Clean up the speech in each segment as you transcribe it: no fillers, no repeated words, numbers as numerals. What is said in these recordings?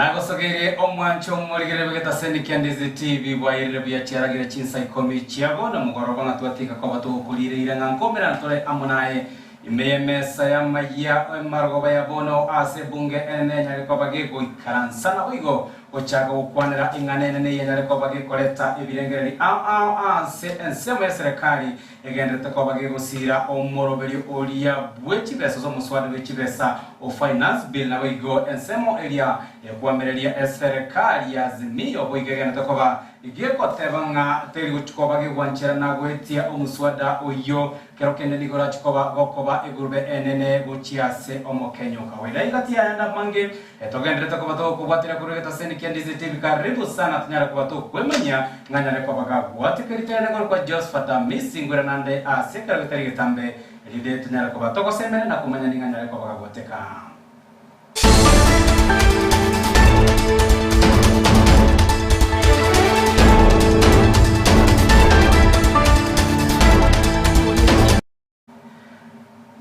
Nagosogeire omwancho omorigereria bw'egetaseni kia Ndizi TV bwairire buya chiaragire chinsa ikomi chia bono mogoroba ng'a twatiga koba togokorireire ng'a nkomerana tore amo naye ime y'emesa y'amayia emarogoba ya bono ase ebunge enene enyare koba gegoikaransa naboigo gochaka gokwanera ing'ana enene eyio enyare koba gekoreta ebirengererio ao ao ase ensemo ya serekari Egenderete koba gegosiira omoroberio oria bwe chibesa ase omoswada bwe chibesa o Finance Bill naboigo ensemo eria ekoamereria eserekari ya Azimio boigo egenderete koba gegoteba ng'a teri gochi koba gegwancherana goetia omoswada oyio kero kende nigo orachi koba gokoba egurube enene gochia ase omokenyo kawaida. Engaki yayande amange Togenderete koba togokobwatera korwa egetaseni kia Ndizi TV karibu sana tonyare koba tokwemanyia ng'a nyare koba gagwateka ritarene korokwa Josphat Amisi ngwera nande ase ekero getari getambe erinde tonyare koba togosemeria na komanya ning'a nyare koba gagwateka.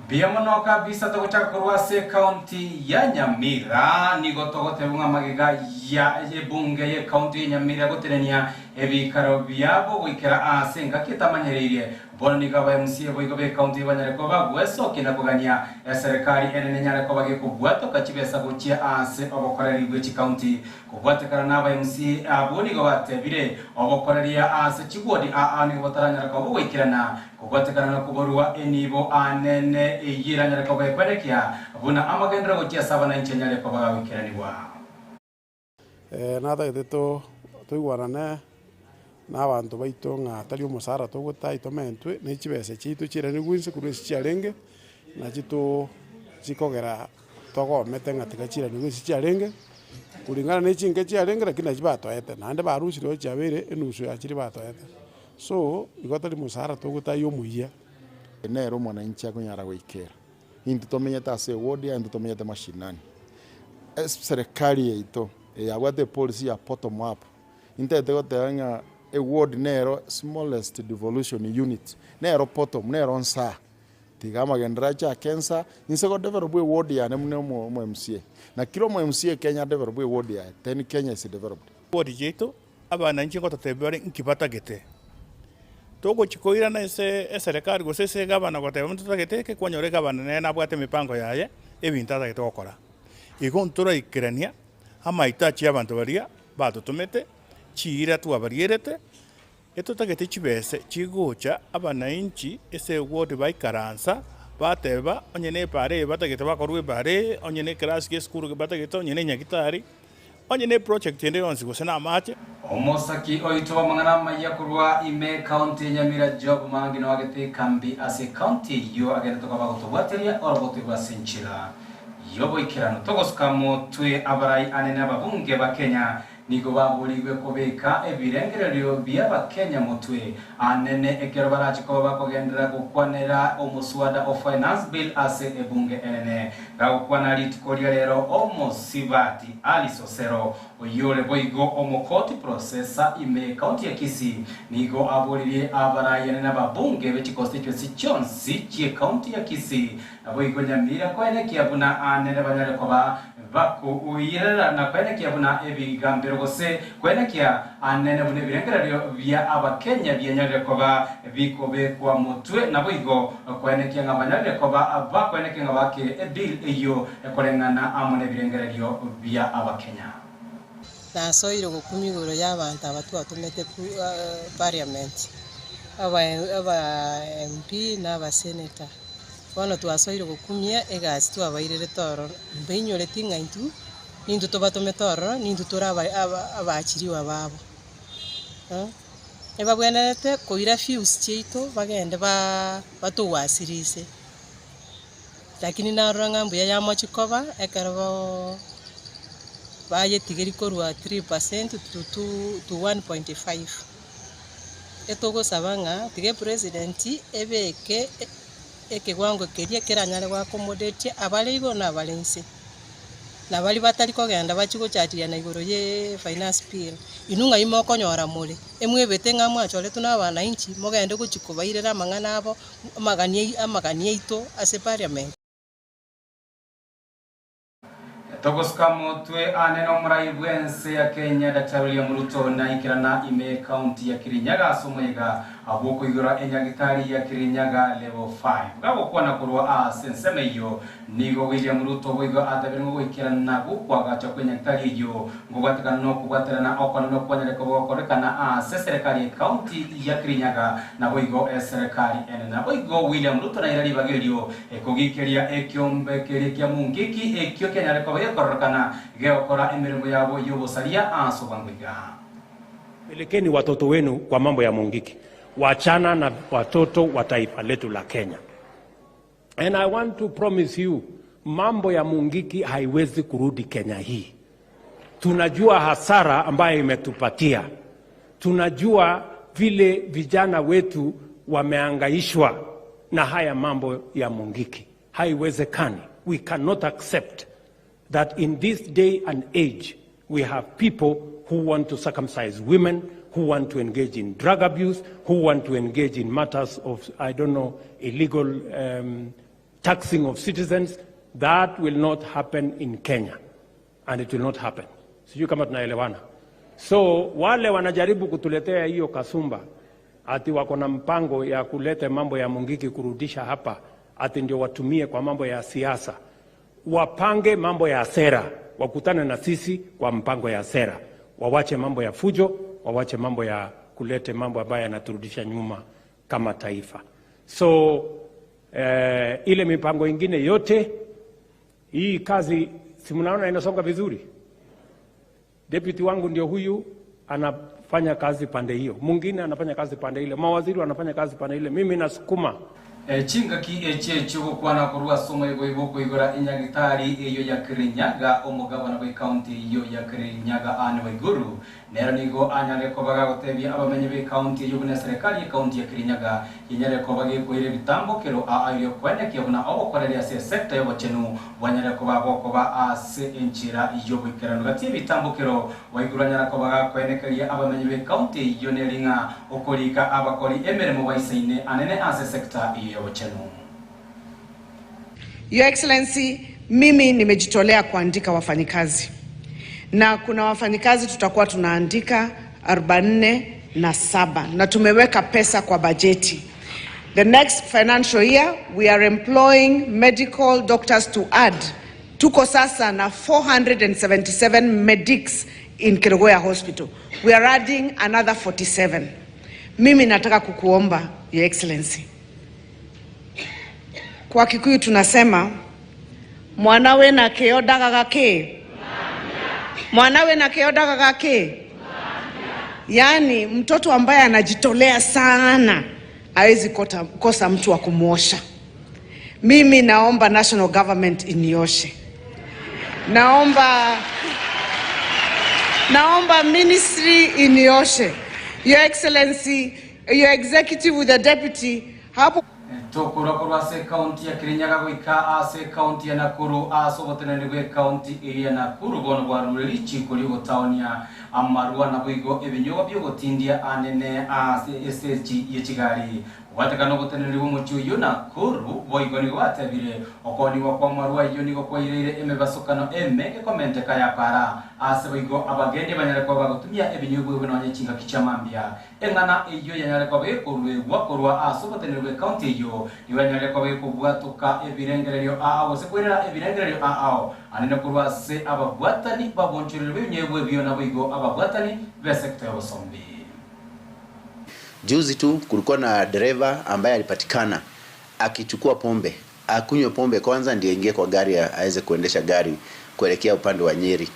Mbuya mono kabisa togochaka korwa ase ecounty ya Nyamira nigo togotebwa ng'a magega ya ebunge ye county ya Nyamira gotenenia ebikaro biabo goikera ase engaki etamanyereirie. Bono nigo aba MCA boigo be county banyare koba gwesokia na kogania eserekari enene enyare koba gekobwatoka chibesa gochia ase obokoreri bwe chicounty. Kobwatekana na aba MCA abwo nigo batebire obokoreria ase chiward aa nigo botaranyara koba bogoikerana Kobwatekana na koborua enibo anene eyio eranyare koba ekwenekia buna amagenderero gochia ase abananchi anyare koba gagoikeranigwa. Natagete toigwanane na abanto baito ng'a tari omosara togotai tomentwe, ne chibesa chiaito chiiranigwe inse korwa ase chiarenge, nachi too chikogera togomete ng'a tiga chiiranigwe ase chiarenge, kulingana na chinke chiarenge lakini nachi batoete, naende barusirie chiabeire enusu ya chiria batoete. So, igo tari mosara togotayia omoyia. Nere omwananchi akonyara goikera. Intwe tomenyete ase eward yaye, intwe tomenyete mashinani. Eserekari yaito eyabwate epolicy ya bottom up, intagete goteba ng'a eward nero smallest devolution unit, nero bottom, nero nsaa. Tiga amagenderero achake nsa, inse go develop eward yane buna omo omo MCA. Na kera omo MCA Kenya a develop eward yaye, then Kenya is developed. Ward yaito Abananchi ngototebia bare nki batagete. Togochia koirana ase eserekari gose ase egavana goteba monto totagete eke, kwanyora egavana nere nabwate emipango yaye, ebinto atagete gokora. Igo ntoraikerania amaitachi ya abanto baria batotomete, chiira twabarierete, etotagete chibese chigocha abananchi ase eward baikaransa, bateba onye na ebara eye batagete bakorwa ebara eye, onye na ekerasi kia esukuru batagete, onye na enyagitari. Onye ne project ende yonsi gose namache. Omosaki oito bw'amang'ana amayia korwa ime ekaunti ya Nyamira Job Mangi noagete ekambi ase ekaunti eyio agenderete koba agotobwateria orogoto rwa ase enchera y'oboikeranu. Togosuka motwe abarai anene ababunge ba Kenya nigo baborigwe kobeka ebirengererio bi'Abakenya motwe anene ekero barache koba bakogenderera gokwanera omoswada o Finance Bill ase ebunge enene. Gagokwana rituko ria rero omosibati Alice Osero, oyore boigo omokoti processor ime y'ecounty ya Kisii, nigo aboririe abaraiane n'ababunge be chiconstituency chionsi chi'ecounty ya Kisii naboigo Nyamira koenekia buna anene banyare koba Bakoirera na koenekia buna ebigambero gose koenekia anene buna ebirengererio bia Abakenya bianyarire koba bikobekwa motwe naboigo koenekia ng'a banyarire koba bakoenekia ng'a baakire ebill eyio ekoreng'ana amo nebirengererio bia Abakenya. Nasoire gokumia igoro y'abanto aba twatomete parliament, aba aba MP na abasenator. Bono twasoire gokumia egasi twabairerete ororo, mbainyoreti ng'a intwe nintwe tobatomete ororo, nintwe tore aba aba abaachiriwa babo Ebabwenerete koira views chiaito bagende baa batogwasirise, lakini narora ng'a mbuya yamochia koba ekero boo bayetigeria korwa 3 percent to two to 1.5. Etogosaba ng'a tiga epresident ebeke ekewango keria keranyare go accommodate abare igoro na abare inse, na baria batari kogenda bachie gochachiriana igoro ye finance bill. Inwe ng'ai mokonyora more, emwebete ng'a mwachoretwe na abananchi mogende gochia kobairera amang'ana abo amagani amagani aito ase parliament. Togosuka motwe ane nomorai bw'ense ya Kenya Daktari William Ruto naikerana ime ekaunti ya Kirinyaga ase omoyega bw'okoigora enyagitari ya Kirinyaga Level 5. Gagokwana korwa ase ensemo eyio, nigo William Ruto boigo atabire ng'a goikerana gokwagacha kw'enyagitari eyio ngobwatekana nokobwaterana okonene okwanyare koba gokorekana ase eserekari y'ekaunti ya Kirinyaga naboigo eserekari enene. Naboigo William Ruto naira ribaga erio Ekogikeria ekiombe keria kia mungiki ekio kianyare koba gekororekana gegokora emeremo yabo y'obosaria ase obwango iga. Pelekeni watoto wenu kwa mambo ya Mungiki. Wachana na watoto wa taifa letu la Kenya. And I want to promise you, mambo ya Mungiki haiwezi kurudi Kenya hii. Tunajua hasara ambayo imetupatia. Tunajua vile vijana wetu wameangaishwa na haya mambo ya Mungiki. Haiwezekani. We cannot accept that in this day and age we have people who want to circumcise women, who want to engage in drug abuse, who want to engage in matters of, I don't know, illegal taxing of citizens. That will not happen in Kenya, and it will not happen. Sijui kama tunaelewana. So wale wanajaribu kutuletea hiyo kasumba ati wako na mpango ya kuleta mambo ya Mungiki kurudisha hapa ati ndio watumie kwa mambo ya siasa, wapange mambo ya sera, wakutane na sisi kwa mpango ya sera, wawache mambo ya fujo, wawache mambo ya kulete mambo ambayo yanaturudisha nyuma kama taifa. So ile mipango ingine yote hii kazi si mnaona inasonga vizuri. Deputy wangu ndio huyu anafanya kazi pande hiyo, mwingine anafanya kazi pande ile, mawaziri wanafanya kazi pande ile, mimi nasukuma. Chingaki echi echigokwana korwa ase omoigo igo okoigora enyagitari eyo ya Kirinyaga omogabana bwa ekaunti eyo ya Kirinyaga Anne Waiguru nero nigo anyare koba gagotebia abamenyi ba ekaunti eyo buna eserekari ekaunti ya Kirinyaga yenyare koba gekoira ebitambokero aa erio kwenekia buna obokoreri ase esecta y'obochenu bwanyare koba bokoba ase enchera y'oboikeranu gati ebitambokero Waiguru anyara koba gakwenekeria abamenyi ba ekaunti eyio neri ng'a okorika abakori emeremo baisaine anene ase esecta eyio y'obochenu. Your Excellency, mimi nimejitolea kuandika wafanyikazi na kuna wafanyikazi tutakuwa tunaandika 47 na tumeweka pesa kwa bajeti. The next financial year we are employing medical doctors to add. Tuko sasa na 477 medics in Kerugoya Hospital. We are adding another 47. Mimi nataka kukuomba Your Excellency. Kwa Kikuyu tunasema mwana wena kĩo ndagaga kĩ? Mwana wena kĩo ndagaga kĩ? Yaani mtoto ambaye anajitolea sana hawezi kosa mtu wa kumuosha. Mimi naomba national government inioshe. Naomba ministry inioshe. Your Excellency, your executive with the deputy hapo. Tokorwa korwa ase ekaunti ya Kirinyaga goika ase ekaunti ya Nakuru ase oboteneneri bwa ekaunti eye ya Nakuru bono bwarure richiko riogotaonia amarwa naboigo ebinyugo biogotindia anene ase esechi ye chigari. Kobwatekana oboteneneri bw'omochie oyio Nakuru boigo nigo batebire okoonigwa kw'amarwa ayio nigo kwaireire emebasokano eme ekomenteka ya para ase boigo abagendi banyare koba bagotumia ebinyugo ebio nonye chingaki chia mambia. Eng'ana eyio yanyare koba ekoruegwa korwa ase oboteneneri bw'ecounty eyio, nigo yanyare koba ekobwatoka ebirengererio ao gose koirera ebirengererio ao anene korwa ase ababwatani babonchoreri b'ebinyuego ebio naboigo ababwatani b'esector y'obosombi. Juzi tu kulikuwa na dereva ambaye alipatikana akichukua pombe, akunywe pombe kwanza ndiye aingie kwa gari aweze kuendesha gari kuelekea upande wa Nyeri.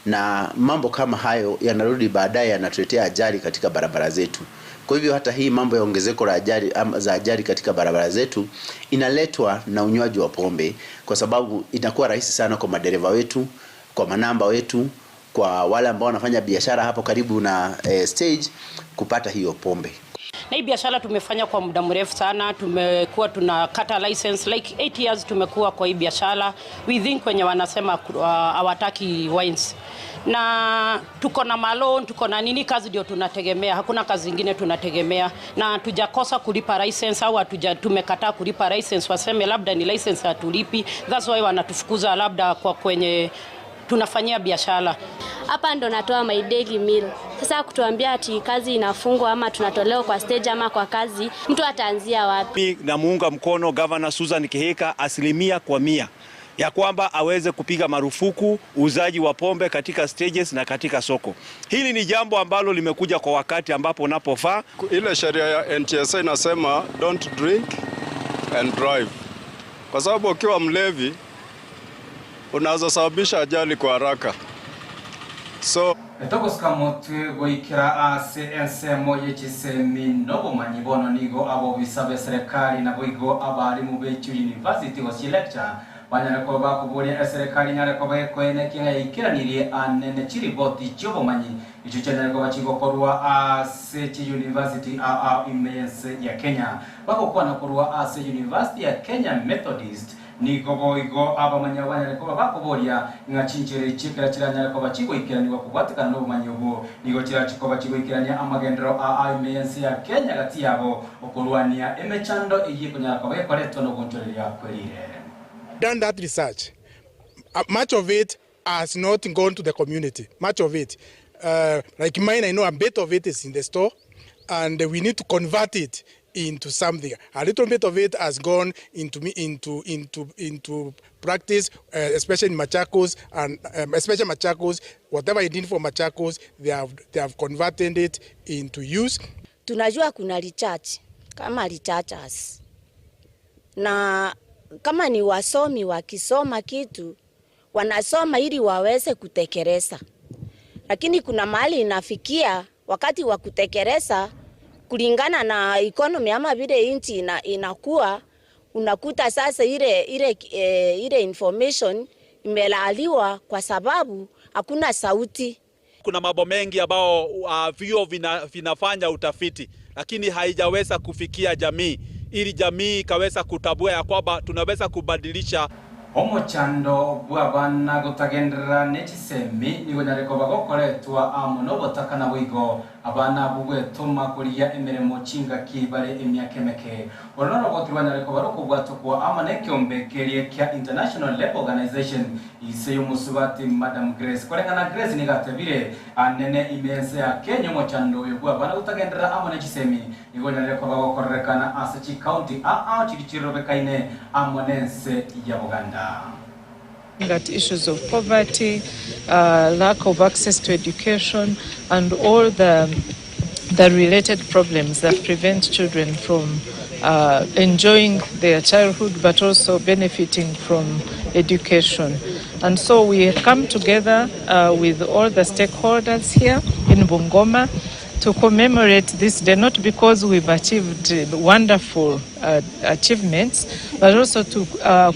Na mambo kama hayo yanarudi baadaye yanatuletea ajali katika barabara zetu. Kwa hivyo hata hii mambo ya ongezeko la ajali, ama za ajali katika barabara zetu inaletwa na unywaji wa pombe, kwa sababu inakuwa rahisi sana kwa madereva wetu, kwa manamba wetu, kwa wale ambao wanafanya biashara hapo karibu na stage kupata hiyo pombe. Na hii biashara tumefanya kwa muda mrefu sana, tumekuwa tunakata license like 8 years tumekuwa kwa hii biashara. We think wenye wanasema hawataki wines. Na tuko na malon, tuko na nini, kazi ndio tunategemea, hakuna kazi nyingine tunategemea. Na hatujakosa kulipa license au tumekataa kulipa license, waseme labda ni license hatulipi. That's why wanatufukuza labda kwa kwenye tunafanyia biashara. Hapa ndo natoa my daily meal. Sasa kutuambia ati kazi inafungwa ama tunatolewa kwa stage ama kwa kazi, mtu ataanzia wapi? Mimi namuunga mkono Governor Susan Kihika 100% ya kwamba aweze kupiga marufuku uuzaji wa pombe katika stages na katika soko. Hili ni jambo ambalo limekuja kwa wakati ambapo unapofaa. Ile sheria ya NTSA inasema don't drink and drive, kwa sababu ukiwa mlevi unaweza sababisha ajali kwa haraka. So Etogosika motwe goikera ase ensemo ye chisemi nobomanyi bono nigo abobisa b'eserekari naboigo abarimu b'echio university gose lecture banyare koba bakoboria eserekari nyare koba ekoenekia ng'a yaikeranirie anene chiripoti chiobomanyi icho chianyare koba chigokorwa ase chiuniversity aa ime y'ense ya Kenya. Bagokwana korwa ase University ya Kenya Methodist nigo boigo abamanyi abo banyare koba bakoboria ng'a chinchera echi ekero chiranyare koba chigoikeranigwa kobwatekana nobomanyi obwo nigo chirachi koba chigoikerania amagenderero aa ime y'ense ya Kenya gati yabo okorwania emechando eyio ekonyara koba ekoretwa nogonchoreria kwerire. Done that research. Much of it has not gone to the community, much of it. Like mine, I know a bit of it is in the store, and we need to convert it into something. A little bit of it has gone into into into into practice, especially in Machakos, and especially Machakos. Whatever I did for Machakos, they have converted it into use. Tunajua kuna research kama researchers, na kama ni wasomi wakisoma kitu wanasoma ili waweze kutekeleza, lakini kuna mahali inafikia wakati wa kutekeleza kulingana na economy ama vile nchi inakuwa, unakuta sasa ile information imelaliwa kwa sababu hakuna sauti. Kuna mambo mengi ambao vyuo vinafanya utafiti lakini haijaweza kufikia jamii ili jamii ikaweza kutambua ya kwamba tunaweza kubadilisha. Omochando bwa bana gotagenderera nechisemi nigo nyare koba gokoretwa amo nobotaka na boigo abana bugwetoma kuria emeremo chingaki bare emiaka emeke. Oro noroboti rwanyare koba rokobwatokwa amo nekiombe keria kia International Labour Organization ise y'omusubati Madam Grace. Koreng'ana Grace nigatebire anene imense ya Kenya omochando oyo bwa bana gotagenderera amo nechisemi nigo nyare koba gokorerekana ase chikaunti aa chiri chirobekaine amo nense ya Buganda. At issues of poverty, lack of access to education, and all the related problems that prevent children from enjoying their childhood but also benefiting from education. And so we come together with all the stakeholders here in Bungoma to commemorate this day, not because we've achieved wonderful achievements, but also to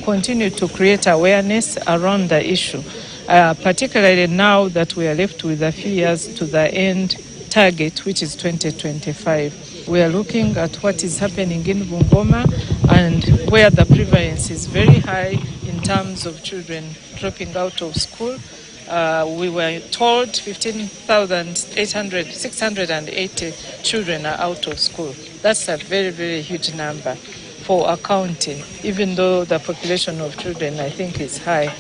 continue to create awareness around the issue, particularly now that we are left with a few years to the end target, which is 2025. We are looking at what is happening in Bungoma and where the prevalence is very high in terms of children dropping out of school. We were told 15,800, 680 children are out of school. That's a very, very huge number for a county, even though the population of children, I think, is high.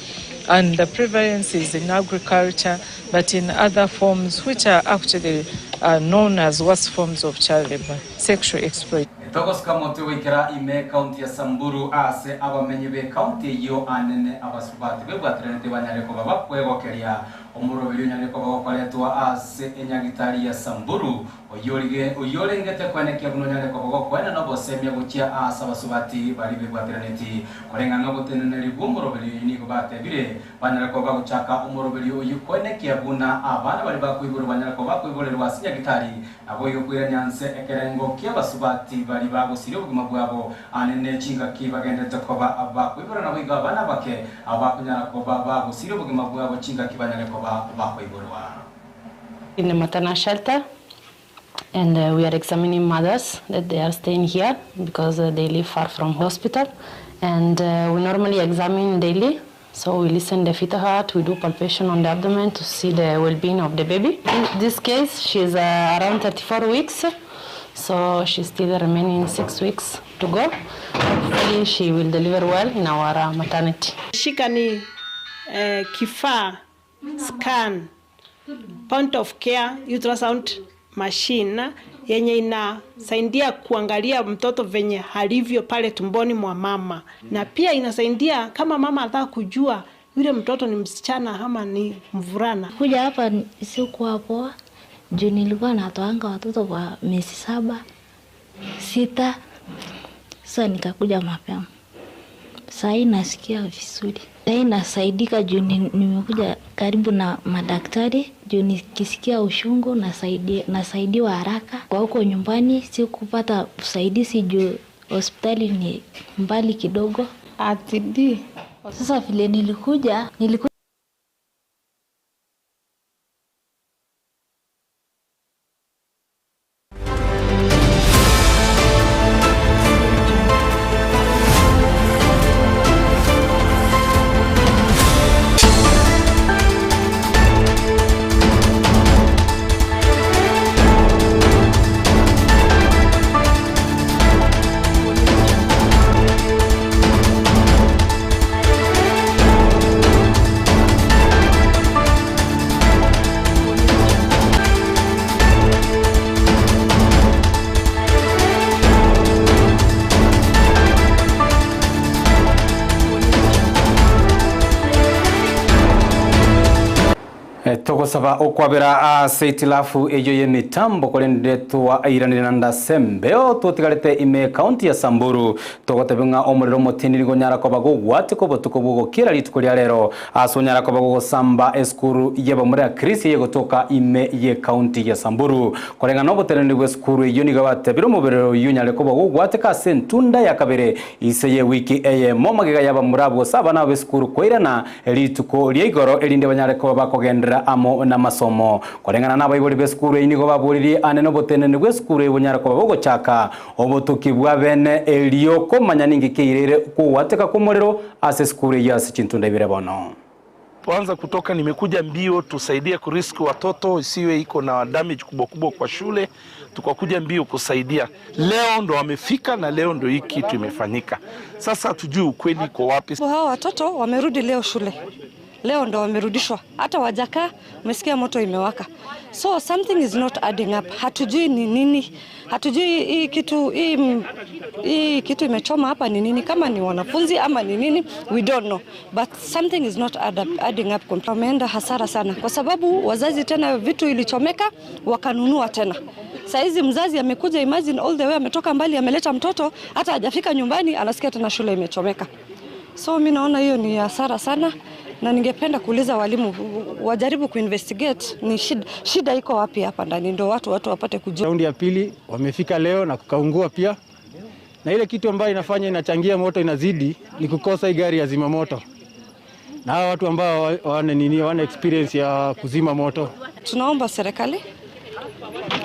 And the prevalence is in agriculture, but in other forms, which are actually known as worse forms of child labor, sexual exploitation. Togosika motwe goikera ime county ya Samburu ase abamenyi be county eyo anene abasubati bebwatiranete banyare koba bakwegokeria omoroberi onyare koba gokoretwa ase enyagitari ya Samburu oyorige oyorengete kwenekia buno onyare koba gokwena nobosemia gochia ase abasubati bari bebwatiraneti koreng'ana noboteneneri bwa omoroberi oyo nigo batebire banyare koba bagochaka omoroberi oyo kwenekia buna abana bari bakoiborwa banyare koba bakoiborerwa ase enyagitari nabo igo kwirania nse ekerengo kia abasubati bari bagosiria obogima bwabo anene chingaki bagendete koba bakoibora nabo igo abana bake abakunyara koba bagosiria obogima bwabo chingaki banyare koba bakoiborwa. In the maternal shelter, and we are examining mothers that they are staying here because they live far from hospital, and we normally examine daily. So we listen the fetal heart, we do palpation on the abdomen to see the well-being of the baby. In this case, she's around 34 weeks, so she's still remaining 6 weeks to go. Hopefully she will deliver well in our maternity. Shika ni kifaa Scan, Point of care ultrasound machine yenye inasaidia kuangalia mtoto venye alivyo pale tumboni mwa mama, na pia inasaidia kama mama anataka kujua yule mtoto ni msichana ama ni mvulana. Kuja hapa sikuwa poa juu nilikuwa natoanga watoto kwa miezi 7 6, sasa nikakuja mapema. Sahii nasikia vizuri, sahii nasaidika juu nimekuja karibu na madaktari, juu nikisikia ushungu nasaidiwa haraka. Kwa huko nyumbani sikupata usaidizi juu hospitali ni mbali kidogo. Atidi. Sasa vile nilikuja Togosaba okwabera ase itilafu eyo y'emitambo korende twairanire na ndasembeo twatigarete ime county ya Samburu togotebe ng'a omorero omotindi nigo onyara koba gogwatika obotuko bwogokira rituko ria rero ase onyara koba gogosamba esukuru y'abamura ya Chris yegotoka ime ye county ya Samburu koreng'ana oboteneneri bwa esukuru eyo nigo batebire omoberero oyo onyare koba gogwatika ase entunda ya kabere ise ye wiki eye momagega y'abamura gose abana ba esukuru koirana rituko ria igoro erinde banyare koba bakogendera amo na masomo koreng'ana n'abaibori b'esukuru eyi nigo baburirie ane n'obotenene bw'esukuru eyi bonyara koba bogochaka obotuki bwa bene erio komanya ningi keirere kogwateka kw'omorero ase esukuru eyi ase chintunda ibere bono. Kwanza kutoka nimekuja mbio tusaidie kuriski watoto isiwe iko na damage kubwa kubwa kwa shule, tukakuja mbio kusaidia. Leo ndo wamefika na leo ndo hii kitu imefanyika. Sasa hatujui ukweli iko wapi. Hawa watoto wamerudi leo shule. Leo ndo wamerudishwa, hata wajakaa, umesikia moto imewaka. So something is not adding up. Hatujui ni nini, hatujui hii kitu imechoma hapa ni nini, kama ni wanafunzi ama ni nini, we don't know, but something is not adding up. Wameenda hasara sana, kwa sababu wazazi tena vitu ilichomeka wakanunua tena. Saizi mzazi amekuja, imagine all the way ametoka mbali, ameleta mtoto, hata hajafika nyumbani anasikia tena shule imechomeka. So mimi naona hiyo ni hasara sana, na ningependa kuuliza walimu wajaribu kuinvestigate ni shida iko wapi hapa ndani, ndio watu wapate kujua. Raundi ya pili wamefika leo na kukaungua pia, na ile kitu ambayo inafanya inachangia moto inazidi ni kukosa hii gari ya zima moto, na hawa watu ambao hawana experience ya kuzima moto. Tunaomba serikali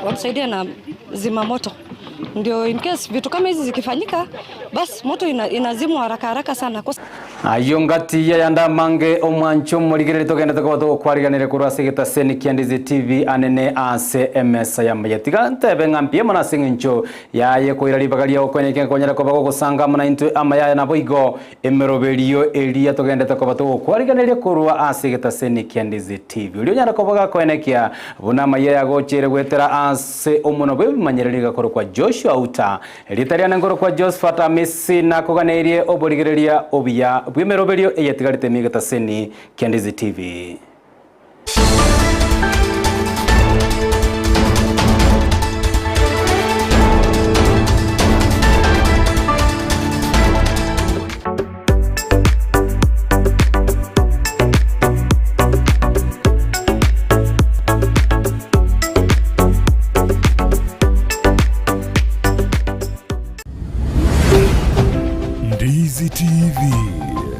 watusaidie na zima moto, ndio in case vitu kama hizi zikifanyika basi moto inazimwa haraka haraka sana. Ayo ngati ya yanda mange omwancho morigerere togenda tokoba togokwariganire korwa ase egetaseni kia Ndizi TV anene ase emesa ya maya. Tiga ntebe ng'a mbuya mono ase eng'encho yaye koira ribaga riago kwenye konyara koba gogosanga muna intwe amayaya nabo igo emeroberio eria togendete koba togokwariganeria korwa ase egetaseni kia Ndizi TV. Oria onyara koba gakoenekia buna amaya yagochere gwetera ase omono bwa ebimanyereri gakorwa kwa Joshua Uta rita riane nkoro kwa Josephat Amisi nakoganeirie oborigereria obuya bw'emeroberio eyetigarete emigetaseni kia Ndizi TV. Ndizi TV.